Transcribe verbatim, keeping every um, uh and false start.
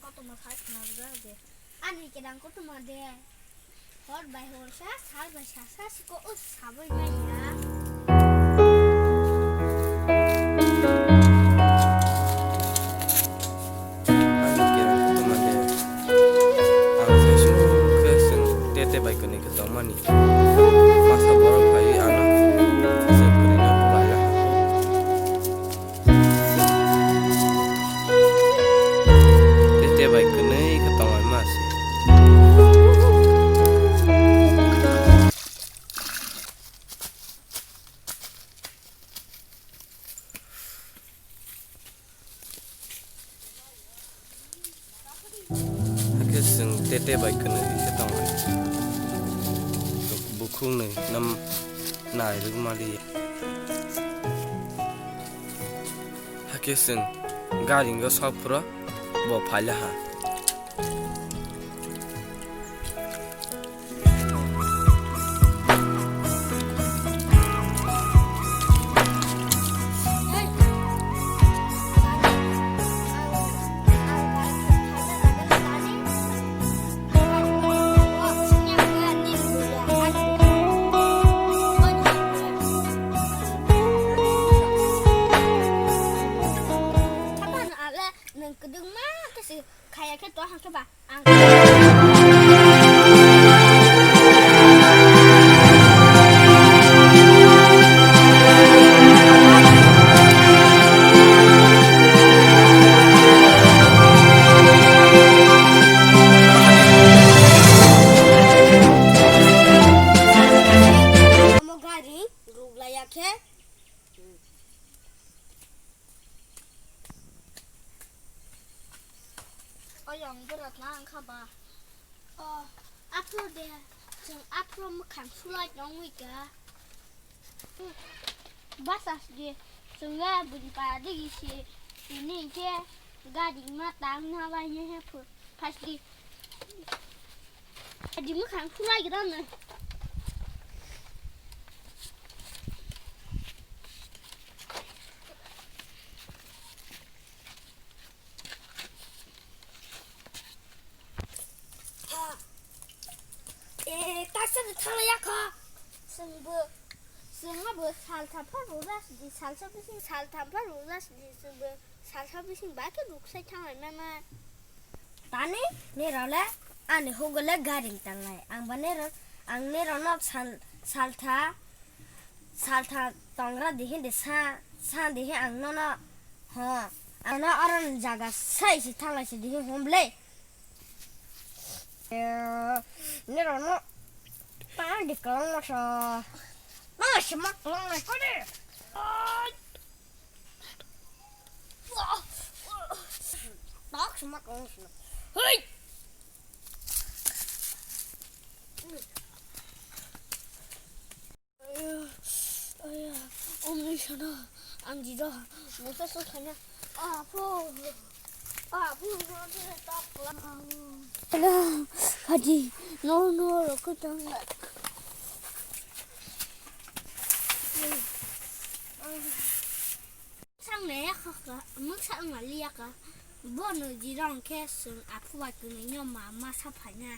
Kotorma phai khna rwjak de. Ani kedang kotorma de. Hor bai hor sa, sal bai sal sa, siko o sabai maya. Ani kedang kotorma de. Ang saisu khe chwng tete bai kwnwi khe tongmani. Masa borok phaiwi ano se kwrwino bulai ya. Tete bai kwnwi khe tonglaima se. Hakhe chwng tete bai kwnwi khe tonglai. Bukhuknwi nam nai rwk maliya. Hakhe chwng garingo sok phuru bo phailaha. Nwng kwdwkma khe se khaya khe to hang khe ba ang. Omo gari ruk laiya khe. Oyong bwrwkna wngkha ba. O, aphuru de, chwng aphuru mwkhang sulai tongwi kha. Basa sidi, chwngno buini para digi si, tini hinkhe gari ma tang na bai he phu-, phasdi. Gari mwkhang sulai gwnangno. E, taksa de thangla yakho. Chwngbo, chwngbo salsa phar rwjak sidi, salsa bising, saltham phar rwjak sidi, chwngbo salsa bising ba khe ruksai thanglai mama. Tani, nirok le ani hugule garing tanglai. Ang ba nirok, ang nirok no sal, saltha, saltha tongra dihin de sa, sa dihin ang nono, ho, ang no aron jaga sai si thanglai si dihin hom le. Nirok no, tang di kalang masa, tang si mak kalang nai kode. Tak semak langsung. Hei. Ayah, ayah, om ni sana, ang jida, musa so sana. Apo, apo, tak lang. Hello, Haji, no, no, rokok jangan. Sangne yakha ka, mwksa wngma liyaka. Bono jirong khe chwng aphu bai kwnwi no ma masa phaina.